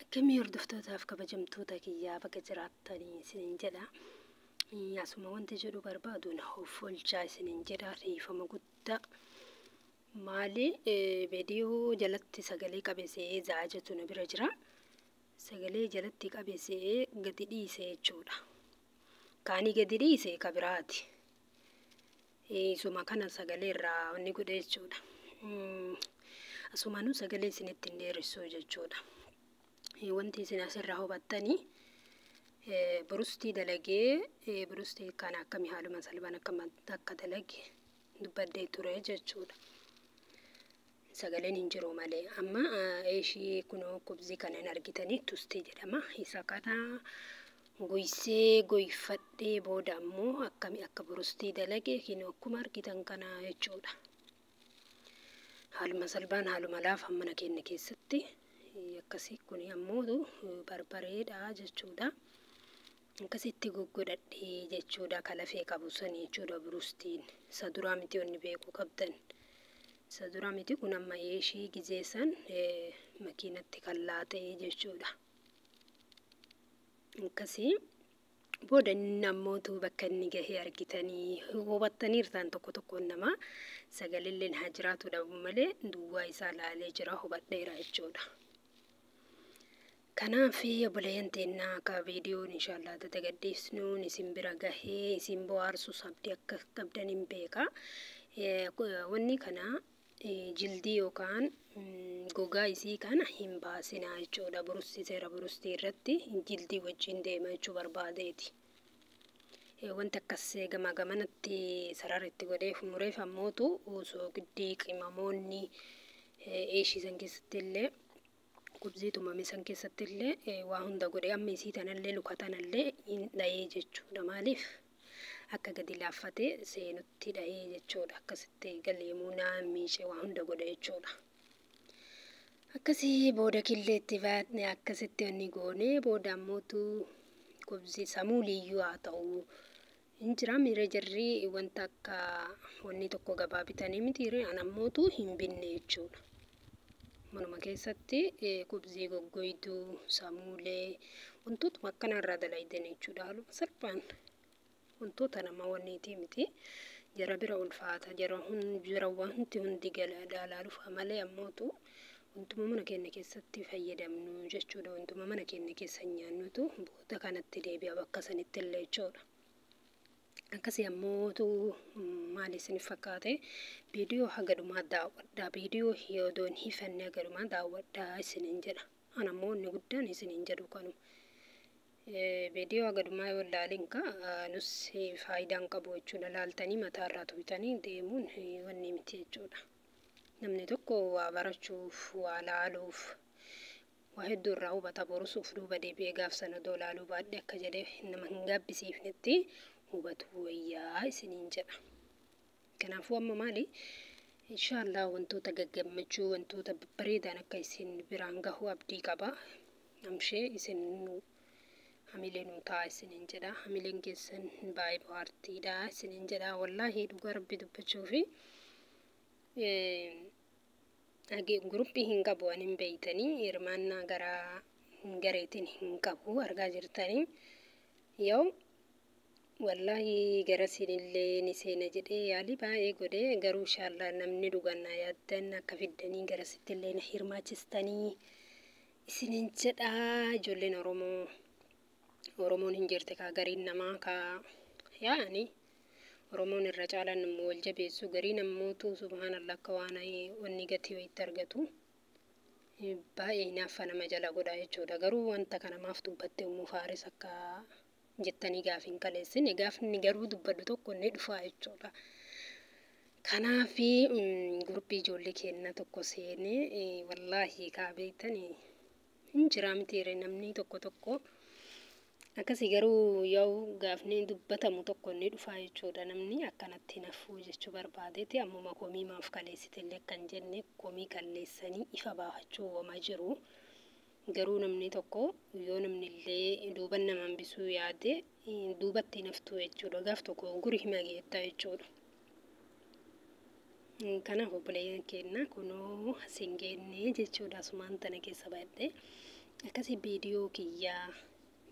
Akkamii hordoftootaaf kabajamtoota kiyyaa bakka jiraattanii isiniin jedha. Asuma wanti jedhu barbaadu na of oolchaa isiniin jedha, dhiifama guddaa. Maali, viidiyoo jalatti sagalee qabesee zaajatu na bira jira. Sagalee jalatti qabesee gadi dhiise jechuudha. Kaanii gadi dhiise ka biraati. Isuma kana sagalee irraa wanni godhe jechuudha. Asumaanuu sagalee isinitti hin dheeressu jechuudha. Wanti isin asirraa hubattanii, burustii dalagee, burustii kana akkamii haaluma salphaan akka dalage dubbadhee ture jechuudha. Sagaleen hin jiru malee. Amma ishii kunoo kubzii kana hin argitanii, tustii jedhama. Isa kana goysee goyfadhee booda ammoo akkamii akka burustii dalage kinoo akkuma argitan kana jechuudha. Haaluma salphaan, haaluma laafaan mana keenya keessatti akkasii. Kun ammoo barbareedha jechuudha. Akkasitti goggodhadhee jechuudha, kalafee qabu sanii jechuudha burustiin. Isa duraa miti, wanni beekuu qabdan. Isa duraa miti kun, amma ishii gizee san makiinatti kan laaxee jechuudha. Akkasii booda inni ammootu bakka inni gahee argitanii hubattaniirtaan. Tokko tokkoon namaa sagaleen haa jiraatu dhabu malee duwwaa isaa laalee jira, hubadheera jechuudha. Kanaaf obboleeyyan teennaa, akka viidiyoon inshaallah tatagadhiisnuun isin bira gahee isin bohaarsus abdii akka qabdan hin beeka. Wanni kana jildii yookaan gogaa isii kana hin baasinaa jechuudha. Burustii seera burustii irratti jildii wajjin deema jechuu barbaadeeti. Wanti akkas gamaa gamanatti sarara itti godhee mureef ammootu soogiddi, qimamoonni eeshii san keessatti illee, kubzii tumame san keessatti illee waa hunda godhee, amma isii tanallee luka tanallee hin dhahee jechuudha. Maaliif akka gadi laaffatee seenutti dhahee jechuudha. Akkasitti galeemuu naa miicee waa hunda godhe jechuudha. Akkasii booda killeetti baatne, akkasitti wanni goonee booda ammootu kubzii samuuliyyuu haa ta'u hin jira miira jarri wanta akka wanni tokko gabaa bitanii miti, an ammootu hin binne jechuudha. Manuma keessatti kubzii goggoyduu, samuulee, wantootuma akkanarraa dalaydan jechuudha. Haaluma salphaan wantoota nama wanniitii miti. Jara bira ulfaata, jara wanti hundi daalaa dhufa malee, ammootu wantuma mana keenya keessatti fayyadamnu jechuudha. Wantuma mana keenya keessa nyaannutu booda kanatti deebi'a bakka sanitti illee jechuudha. Akkasii ammootu maal isin fakkaate, viidiyoo haga dhumaa daawwadhaa. Viidiyoo yoodoo hin hifanne haga dhumaa daawwadhaa isiniin jedha. Ana ammoo inni guddaan isiniin jedhu kanuma. Viidiyoo haga dhumaa yoo ilaalin ka nus faayidaan qabu jechuudha. Laaltanii mataarraa tuqxanii deemuun wanni miti jechuudha. Namni tokko waa barachuuf, waa laaluuf, waa hedduu irraa hubata. Borusuuf duuba deebi'ee gaaf sana odoo laaluu baadhe akka jedhee nama hin gaabbisiifnetti hubatu wayyaa isiniin jedha. Kanaafuu amma maali? Inshaallah wantoota gaggammachuu, wantoota babbareedan akka isin biraan gahu abdii qaba. Amshee isin hamilee nuu ta'a isiniin jedha. Hamileen keessan baay'ee bohaartiidha isiniin jedha. Wallaahi dhugaa Rabbi dubbachuu fi guruppii hin qabu ani, hin beeytanii, hirmaannaa gara gareetiin hin qabu, argaa jirtanii. Yoo wallaahi gara siinillee ni seena jedhee yaalii baay'ee godhee, garuu inshaallah namni dhugannaa yaaddan akka fiddanii garasitti illee na hirmaachistanii isiniin jedha. Ijoolleen Oromoo, Oromoon hin jirte kaa, gariin namaa kaa yaa'ani Oromoon irra caalaan immoo wal jabeessu, gariin ammootu subhaanallah akka waan wanni gatii wayitti argatu baay'ee hinaaffaa nama jala godha jechuudha. Garuu wanta kana maaf dubbatte ummuu Faaris akka jettanii gaaf hin kaleessine, gaafni garuu dubbadhu tokko ni dhufa jechuudha. Kanaafi guruppii ijoollee keenya tokko seenee, wallaahi kaa beektanii hin jiraa miti namni tokko tokko akkasii, garuu yoo gaafni dubbatamu tokko ni dhufa jechuudha. Namni akkanatti hin hafuu jechuu barbaadeeti. Ammuma komii maaf kaleessite illee akkan jenne, komii kalleessanii ifa baafachuu wama jiru. Garuu namni tokko yoo namni illee duuban nama hambisuu yaade duubatti hin haftu jechuudha. Gaaf tokko guri hima geetta jechuudha. Kanaaf obboleeyyan keenya, kunoo asiin geenne jechuudha. Asumaan tana keessa baadhee Akkasii viidiyoo kiyyaa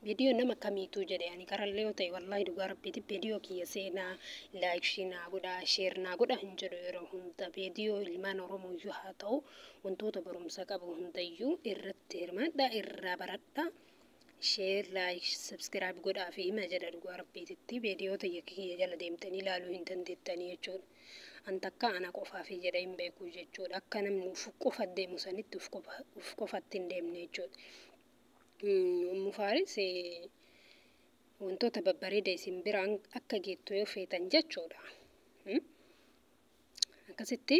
viidiyoo nama kamiituu jedhe ani karallee yoo ta'e, wallaahi dhugaa rabbiiti, viidiyoo kiyya seenaa like naa godhaa, share naa godha hin jedhu. Yeroo hunda viidiyoo ilmaan Oromoo haa ta'u, wantoota barumsa qabu hundayyuu irratti hirmaadha, irraa baradha. Share, like, subscribe godhaa fi hima jedha. Dhugaa rabbiititti viidiyoo kiyya jala deemtanii ilaaluu hin dandeettanii jechuudha. An takka ana qofaafi jedha hin beeku jechuudha. Akka namni uf qofa deemu sanitti uf qofatti hin deemne jechuudha. Ummu Faaris wantoota babbareeda isin biraan akka geettu yoo feetan jechuudha. Akkasitti.